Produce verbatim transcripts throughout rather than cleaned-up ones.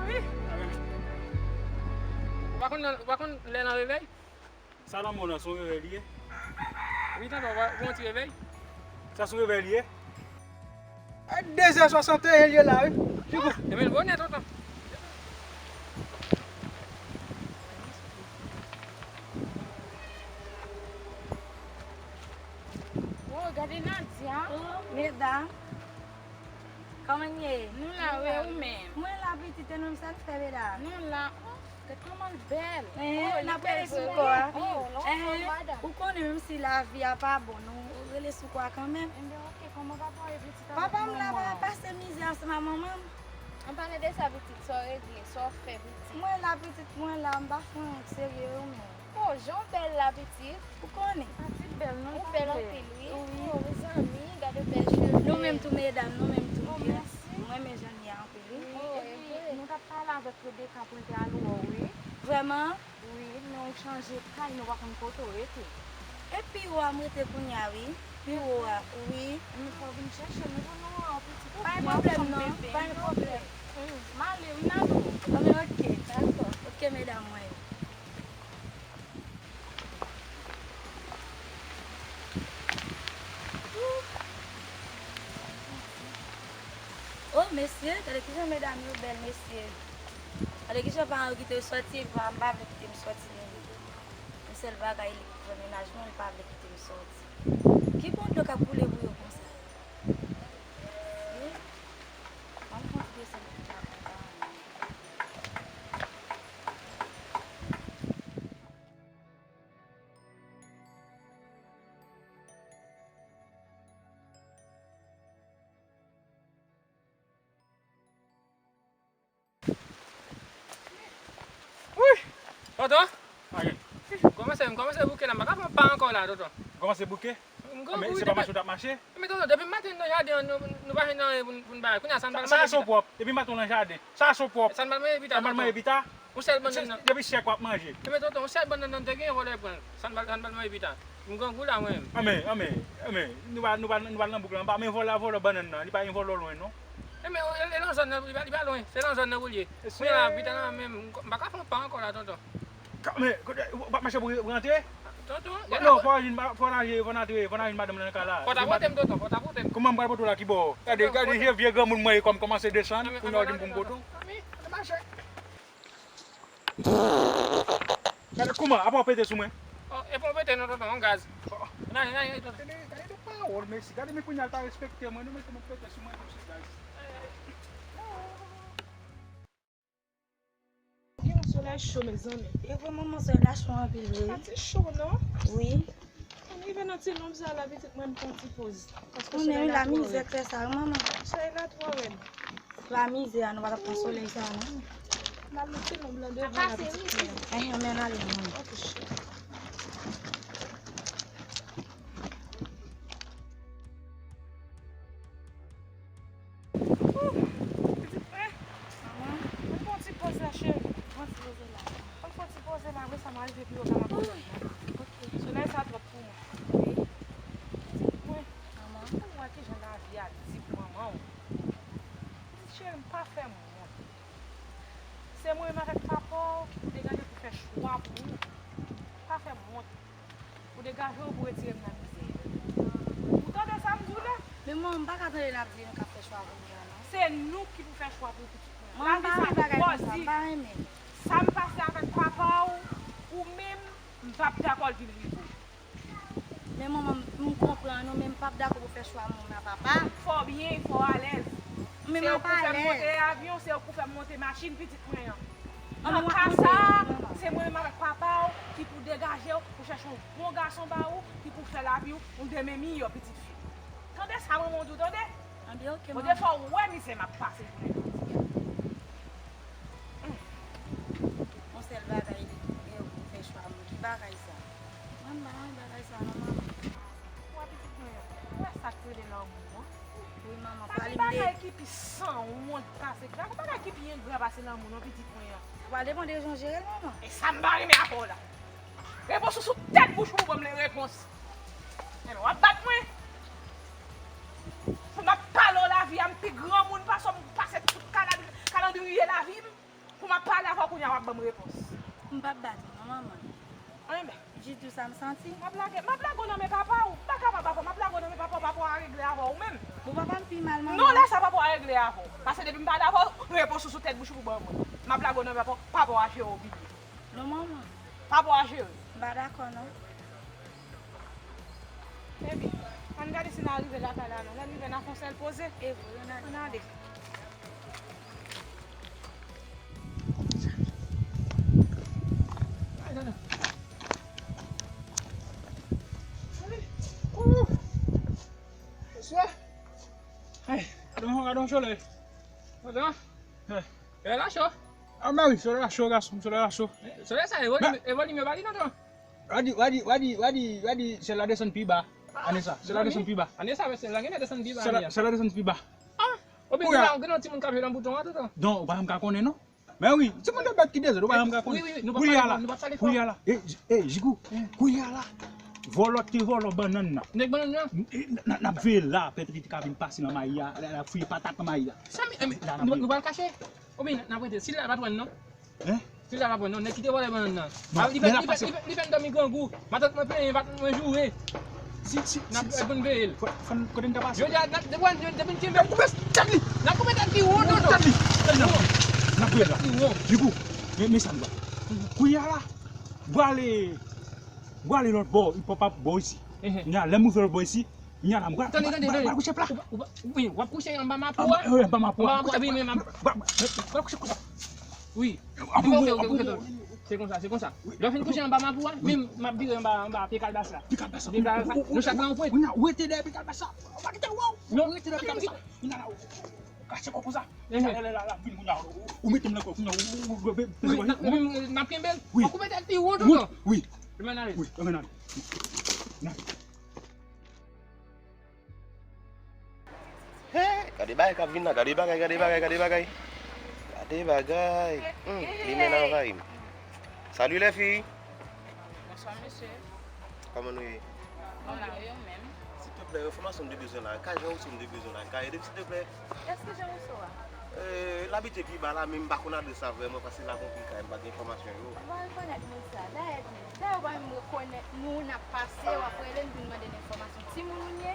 Wi. Ou pa konn nan, ou pa konn lè nan revèy? Sa nan mwen nan, se yon revèy li ye? Wi, tonton, ou pa, ou pa yon ti revèy? Sa se yon revèy li ye? A de zè swasanteyen li ye la, wi. Figou. Ebyen, l bonè, tonton. Oh, gade Nadia. Oh, medam. Kòman n ye? Nou la, wi, ou menm? Mwen la, pitit, e nou menm, sa n fè, medam? Nou la. Oh, gad kòman l bèl. Eh, oh, n ap rele sou kò a. Oh, l anfòm, madanm. Ou konnen, menm si lavi a pa bon, nou rele sou kò a kanmenm. Enben, oke, kòman papa w ye, pitit, avèk manman w? Papa m la, pa pase mizè ansanm ak manman m. An palan de sa, pitit, sa w regle, sa w fè, pitit? Mwen la, pitit, mwen la, m pa fè anyen k serye, ou menm. Oh, jan w bèl la, pitit. Ou konnen. Pitit bèl, non, ou bèl anpil, wi. Wi. Oh, mezanmi, gade bèl cheve. Nou menm tou, medam, nou menm tou. Oh, mèsi. Mwen renmen jan n ye a anpil, wi. Oh, epi, nou t ap pale avèk Rebecca pou l te al wè w, wi. Vrèman? Wi, men w chanje kay, nou pa konn kote w rete. E pi wo a m rete kounye a, wi. Pi wo a, wi. Men fò w vin chèche nou pou nou wè w, pitit. Pa gen pwoblèm, non. Pa gen pwoblèm. M ale, wi, Nadia. Anben, oke. Dakò. Oke, medam mwen yo. Oh, mesye, gade kijan medam yo bèl, mesye. Gade kijan paran yo kite yo sòti, epi paran m pa vle kite m sòti menm. Yon sèl bagay, li pou fè mennaj mwen, li pa vle kite m sòti. Ki bon dlo k ap koule pou yo konsa? Mesye, ann fè yon ti desann pou m ta kontan. Wi! Tonton? Ayen. M kòmanse, m kòmanse bouke la, m pa ka pran pa ankò la, tonton. Kòmanse bouke? M kòmanse bouke. Se pa mache w t ap mache? Men tonton, depi maten nan jaden an, nou, nou pa jwenn anyen pou n, pou n bay. Kounye a, sa n pral manje pita. Sa, sa se pwòp. Depi maten w nan jaden. Sa se pwòp. Sa n pral manje pita, tonton. Sa n pral manje pita. Yon sèl bannann nan. Depi chèk w ap manje. Men tonton, yon sèl bannann nan m te genyen, vòlò pran l. Sa n pral, sa n pral manje pita. M grangou la, mwen menm. Anben, anben, anben. Nou pa, nou pa, nou pa nan bouk la. M pa men vòlò, vòlò bannann nan. Li pa gen vòlò lwen, non. Enben, e, e nan zòn nan, li pa, li pa lwen. Se nan zòn nan pou l ye. Kounye a, pita nan menm, m pa ka fè yon pa ankò la, tonton. Ka-, men, kote, w ap mache pou w rantre? Tonton, non, fò w vin, fò w vin, fò w vin madanm nan nan kay la. Fò w ta pote m, tonton, fò w ta pote m. Kòman m pral pote w la ki bò? Gade, gade, vye, vye granmoun mwen ye, kòm kòmanse desann, kounye a w di m pou m pote w. Gade kouman, apa w pete sou mwen? Oh, e pa w pete non, tonton, yon gaz. Oh. Nan, nan, nan, tonton. Gade, gade de pawòl, mesye. Gade, men kounye a l pa respekte mwen, non, men kòman pete sou mwen, mesye, gaz. Gen yon solèy cho, mezanmi. E vrèman, manzè la cho anpil, wi. Sa ti cho, non? Wi. Ann rive nan ti lonb sa la, pitit mwen, m pran ti poz. Paske solèy la twò rèd. Lamizè k fè sa, wi, manman. Solèy la twò rèd. Lamizè a, nou pa t ap pran solèy sa, non. N al nan ti lonb lan devan la, pitit mwen. Enhen, men n ale, manman. Pitit mwen, ann fè yon ti poze la, cheri. Ann fè yon ti poze la. Ann fè yon ti poze la, apre sa, m a rive pi wo, m a poze la. Oke. Solèy sa twòp pou mwen. Wi. Pitit mwen, ou wè kijan lavi a di pou manman w. Pitit cheri, m pa fè m wont. Se mwen menm avèk papa w ki pou degaje pou fè chwa pou ou. Pa fè m wont. Pou degaje w, pou retire m nan mizè. Ou tande sa m di w la? Men manman, m pa ka tande n ap di nou k ap fè chwa pou nou an, non. Se nou ki pou fè chwa pou pitit mwen. Manman, m pa renmen bagay konsa, m pa renmen. Sa m pase avèk papa w, ou menm, m p ap dakò l vin rive w. Men manman, m, m konprann ou, men m p ap dakò pou fè chwa moun nan, papa. Fò w byen, fò w alèz. Men m ap alèz. Se ou k pou fè m monte avyon, se ou k pou fè m monte machin, pitit mwen an. Nan ka sa a, se mwen menm avèk papa w ki pou degaje w, pou chèche yon bon gason ba ou, ki pou fè lavi w yon demen miyò, pitit fi. Tande sa manman w di w, tande? Anben, oke, manman. Bon, defwa w wè mizè m ap pase jounen jodi a. Yon sèl bagay li, e ou fè chwa moun. Ki bagay sa? Mwen, m pa renmen bagay sa non, manman. Ou wè pitit mwen an, ou wè sa k rele lanmou an? Wi, manman, pale m de. Pa gen bagay ki pi sanwont pase, pa gen bagay ki pi engra pase lanmou non, pitit mwen an. Ou pral depann de jan w jere l, manman. E sa m pa renmen avè w la. Repons ou sou tèt bouch ou pou ban m repons. Enben, w ap bat mwen? Pou m ap pale w lavi a, m pi granmoun pase w, m pase tout kalan-, kalandriye Ap ban m repons. M p ap bat ou non, manman. Anyen ben. Jis di w sa m santi. M ap lage, m ap lage w nan men papa w. M pa kapab avè w. M ap lage w nan men papa w. Papa w a regle avè w ou menm. Bon, papa m pi mal, manman. Non, lè sa papa w a regle avè w. Paske depi m pale avè w, repons ou sou tèt bouch ou pou ban mwen. M ap lage w nan men papa w. Papa w a jere w, pipi. Non, manman. Papa w a jere w. M pa dakò, non. Epi, ann gade si n a rive lakay la non. Lè n rive n a fè yon sèl poze. E vre, ann ale. Ann ale. Ay, tande. Ale. Ooh. Bonswa. Ay, gade yon, gade yon solèy. Gade yon. Solèy la cho. A mè wi, solèy la cho, gason, solèy la cho. Solèy sa, e vòlime, e vòlime pa li non, tonton. Wadi, wadi, wadi, wadi, wadi, sèl la desann pi ba. Ane sa, sèl la desann pi ba. Ane sa, sèl la genlè desann pi ba, ane sa. Sèl la desann pi ba. Ah, oubyen gen nan, gen nan timoun k ap jwe nan bouton an, tonton. Non, ou pa janm ka konnen, non. Men wi, timoun de bèt ki dezòd, ou pa janm ka konnen. Wi, wi, wi, nou p ap pale fò. Kounye a la, kounye a la, e, e, Jigou, kounye a la. Vòlò k te vòlò bannann nan. Nèg bannann nan? N, n, n, n ap veye la, pètèt li te ka vin pase nan mayi a, l al fouye patat nan mayi a. Sa, men, men, nou, nou pral kache? Oubyen n ap rete? Sila pa t wè n non. Hein? Sila pa t wè n non. Nèg ki te vòlè bannann nan. Li fè, li fè, li fè, li fè n dòmi grangou. Matant mwen plenyen, matant mwen joure. Si, si, n ap, si, pou n veye l. Fò, fò n, kote n ka pase? Jodi a, n ap, depi, depi n kenbe. N ap koupe tèt li. N ap koupe tèt li won, tonton. Tèt li. Tèt li. N ap koupe la. Li won. Jigou, men, men sa n ba. Kounye a la, m prale, m prale lòt bò, hip hop ap bò isi. Kounye a, lè m rive lòt bò isi, Nyana, m pral, tande, tande, tande. Pral kouche pla. Ou pa, ou pa, wi, w ap kouche anba mapou a? Anba, wi, anba mapou a. Anba mapou a, wi, men m ap, pral kouche konsa. Wi. Ok, ok, ok, ok. Se konsa, se konsa. Lè w fin kouche anba mapou a, men m ap vire anba, anba pye kalbas la. Pye kalbas la. Pye kalbas la. Nou chak la yon pwen. Ou rete dèyè pye kalbas la. Ou pa kite w. Non. Ou rete dèyè pye kalbas la. Ou kache kò konsa. Talè la, la, vin kounye a. Ou mete m nan kò kounye a. Wi, n ap kenbe l. Wi. Ou koupe tèt li wo, tonton. Wi. Wi, ann ale. Wi, ann ale. Hey, gade bagay k ap vin la, gade bagay, gade bagay, gade bagay. Gade bagay. Hmm, limyè nan anvayi m. Salut les filles. Bonswa, mesye. Kòman nou ye? Nou la, e ou menm? Silteplè, enfòmasyon m te bezwen la. Kay Jan Wouso m te bezwen la. Ka ede m, silteplè? Èske Jan Wouso a? Euh, l abite pi ba la, men m pa konn adrès la vrèman, paske la gon pil kay, m pa gen enfòmasyon yo. Ou pa rekonèt moun sa. Dayè, dayè, ou pa menm rekonèt nou, n ap pase, w ap rele n pou n mande n enfòmasyon. Timoun ou n ye?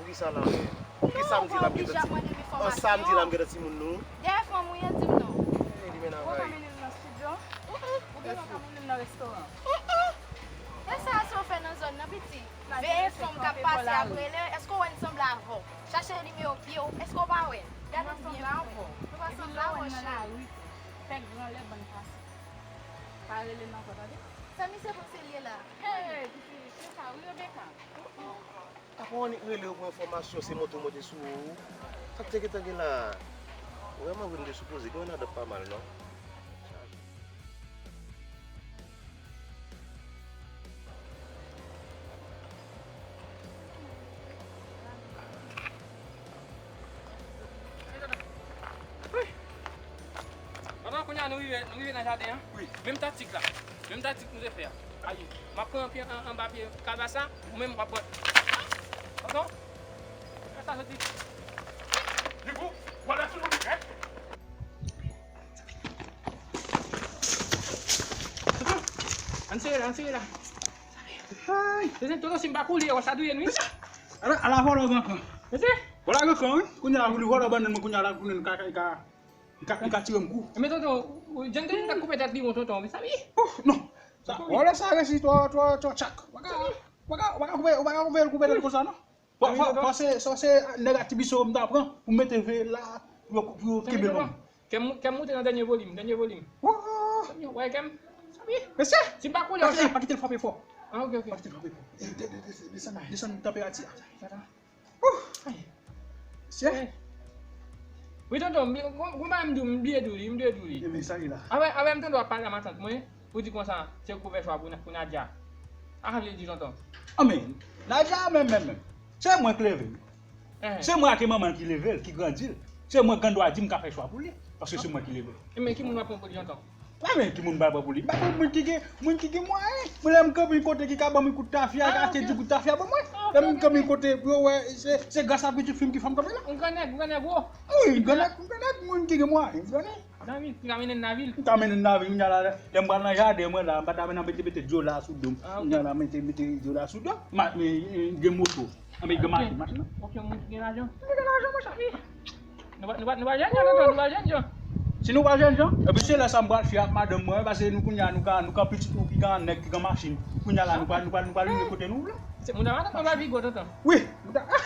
Poukisa la menm? Poukisa m di l ap gentan timoun? An sa m di l ap gentan timoun nou? Dèyè fanm ou ye, di m non. Ou pa mennen l nan estidyo? Oubyen ou pa mennen l nan restoran? E sa se w fè nan zòn nan, pitit? Veye fanm k ap pase ap rele, èske w wè n sanble avè w? Chache nimewo pye w, èske w pa wè? Gade m byen pou wè. Nou pa sanble avè w, cheri. Fè gran lè bann pase. Pa rele n ankò, tande? Sa misye panse l ye la? Hey, pitit, se sa wi, Rebecca. Apa w annik rele yo pou enfòmasyon, se monte w monte sou ou? Sa k te gentan gen la a? Vrèman vre, m te sipoze gen yon ladan pa mal, non? Pandan kounye a nou rive, nou rive nan jaden an. Wi. Menm taktik la. Menm taktik nou te fè a. Ayi. M ap pran pye an, anba pye kalbas la, ou menm w ap pran. Tonton, fè sa soti. Di kou, w ap la sou nou, hein? Ann sere la, ann sere la. Ay. Se tonton, si m pa koule, wè sa dwe n wi. Ala, ala vòlò gran kan. Mesye. Vòlò gran kan, wi. Kounye a la, vòlò bannann mwen, kounye a la, kounye a ka, ka, ka, ka tire m kou. Men tonton, John Denis ta koupe tèt li won tonton, mezanmi. Ouf, non. Sa, vòlò sa resi twò, twò, twò tchak. Ou pa ka, ou pa ka, ou pa ka koupe, ou pa ka koupe, koupe tèt konsa, non. Fò, fò, fò se, fò se nèg Atibiso m ta pran pou mete veye la, pou yo, pou yo kenbe l. Kè m, kè m moute nan dènye volim, dènye volim. Wè kè m. Mesye! Si m pa koule, pa kite l frape fò. Ah, ok, ok. Pa kite l frape fò. Desann, desann tanperati a. Mesye! Wi, tonton, gon bagay m di w, m bliye di w li, m bliye di w li. Ebyen, sa li la. Avè, avè m tande w ap pale a matant mwen. Ou di konsa, se kouvèchwa pou, pou Nadia. A sa vle di, tonton? Anmè, Nadia menm, menm, menm. Se mwen k leve l. Se mwen ak manman l ki leve l, ki grandi l. Se mwen k gen dwa di m ka fè chwa pou li, paske se mwen ki leve l. Enben, ki moun w ap pran pou li, tonton? Pa men ki moun m pral pran pou li. M pa konn moun ki gen, moun ki gen mwayen. Mwen, lè m kanpe yon kote ki ka ban mwen kout tafya, ka achte di kout tafya ban mwen. Lè m kanpe yon kote pou yo wè, se, se gras a pitit fi m ki fè m kanpe la. Yon gran nèg, yon gran nèg wo. Wi, yon gran nèg, yon gran nèg, moun ki gen mwayen, yon gran nèg. Nan vil, ki ka mennen n nan vil. M ka mennen n nan vil, kounya la, lè m pral nan jaden mwen la, m pa ta mennen mete, mete dyola sou do m. Kounya la, mete, mete dyola sou do m. Ma, men, gen moto. Anben, gen machin, machin nan. Ok, moun ki gen lajan. Moun ki gen lajan, monchè, wi. Nou pa, nou pa, nou pa jèn jan, tonton, nou pa jèn jan. Si nou pa jèn jan, epi se lè sa m pral fè ak madanm mwen, paske nou kounya, nou ka, nou ka pitit nou ki gen nèg ki gen machin. Kounya la, nou pral, nou pral, nou pral rive kote nou vle. Se moun nan matant mwen pral pi gwo, tonton. Wi, moun nan, ah,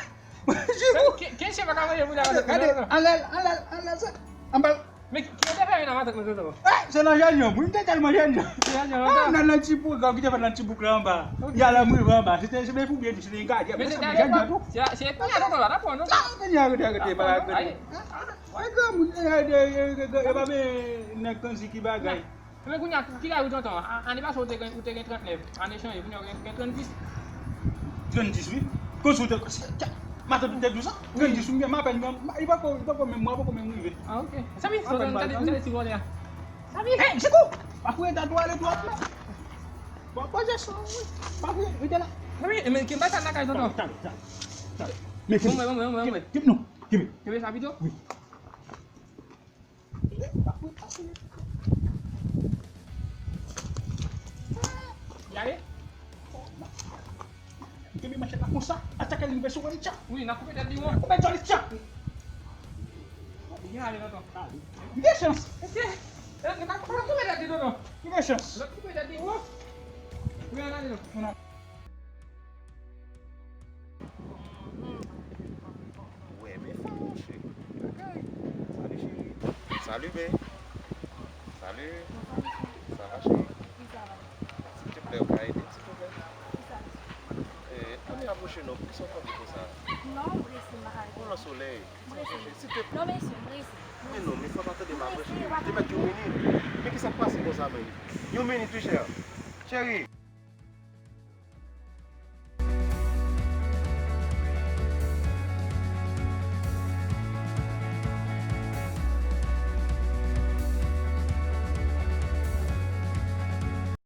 Jimou. Ke, ke chèf pa ka manje moun nan matant mwen, tonton. Gade, anlè, anlè, anlè, anlè, anlè. Men ki, ki kote fèmen nan matant mwen, tonton? Ah, se nan jèn jan, wi, m te tèlman jèn jan. Se jèn jan, ah, tonton. Nan, nan ti pwogram ki te fèt nan ti bouk la anba. Ok. Y a la m rive anba. Se te, se te pou byen di, se te yon gadyen. Men se te jèn jan tou. Se, se kounya tonton la, n ap pran non. Ah, kounya, arete, arete, pa arete. Ay, granmoun, e pa men nèg kanzi ki bagay. Men kounya, ki laj ou tonton? A, ane pase ou te gen, ou te gen trannèf. Ane chanje, kounya ou gen, gen trannsis. Trannsis, wi. Kanzi ou te, matant ou te di sa? Trannsis, ou gen, m apèn, li poko, li poko menm, mwen poko menm rive. Ah, ok. Zanmi, tonton, gade, gade ti vòlè a. Zanmi. Hey, Jimou! Pa kouri, ta dwale dwat la. Bon, bon, je sou, wi. Pa kouri, rete la. Zanmi, men ki bay sa nan kay tonton. Tande, tande, tande. Men bon, bon, bon, bon, bon. Kebe, non, kebe. Kebe sa pito? Wi. Pa kouri, pa kouri. Gade. Kebe manchèt la konsa, atake li rive sou Walitcha. Wi, n a koupe tèt li, wi. Koupe tèt Walitcha. Li gen ale tonton. Li gen chans. Mesye, nou pa, nou pa koupe tèt li, tonton. Li gen chans. Lòt koupe tèt li, wi. Wi, ann ale, non. Wè, men fò, monchè. Bagay. Salut, cheri. Salut, bé. Salut. Sa va, cheri? Wi, sa va. Silvouplè, ou ka ede m, silvouplè? Kisa? Eh, ann apwoche non, poukisa w kanpe konsa? Non, m prese, m pa ka rete. Ou nan solèy. M prese. Silvouplè. Non, mesye, m prese. Men non, men fò w ta tande m, cheri. Te mèt yon minit. Men kisa k pase konsa menm? Yon minit, wi, chè. Cheri.